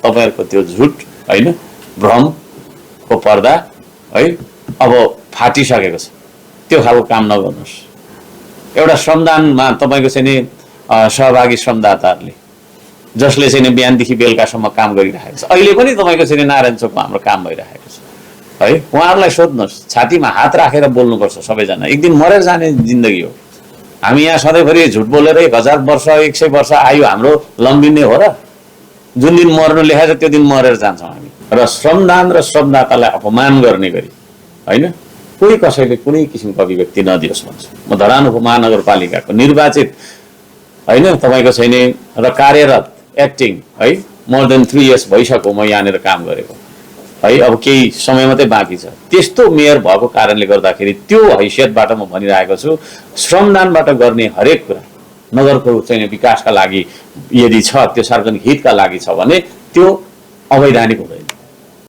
तपाईहरुको त्यो झुट हैन भ्रमको पर्दा है अब फाटिसकेको छ त्यो खालको काम नगर्नुस् एउटा श्रमदानमा तपाईको चाहिँ नि सहभागी श्रमदाताहरुले जसले चाहिँ नि बिहानदेखि बेलुकासम्म काम गरिरहेको छ अहिले पनि तपाईको चाहिँ नारायण चोकमा हाम्रो काम भइरहेको छ है उहाँहरुलाई सोध्नुस् छातीमा हात राखेर बोल्नुपर्छ सबैजना एक दिन मरेर जाने जिन्दगी हो हामी यहाँ सधैँभरि झुट बोलेर 1000 वर्ष 100 वर्ष आयु हाम्रो लम्बिने हो र जुन दिन मर्नु लेखेको छ त्यो दिन मरेर जान्छौँ हामी र श्रमदान र श्रमदातालाई अपमान गर्ने गरी हैन कोही कसैले कुनै किसिमको अभिव्यक्ति नदियोस् भन्छ म धरान उपमहानगरपालिकाको निर्वाचित हैन तपाईको छैन र कार्यरत एक्टिङ है मोर देन 3 इयर्स भइसक्यो म यहाँनिर काम गरेको है अब केही समय मात्रै बाँकी छ त्यस्तो मेयर भएको कारणले गर्दाखेरि त्यो हैसियतबाट म भनिरहेको छु श्रमदानबाट गर्ने हरेक कुरा नगरको चाहिँ विकासका लागि यदि छ त्यो सार्वजनिक हितका लागि छ भने त्यो अवैधानिक हुँदैन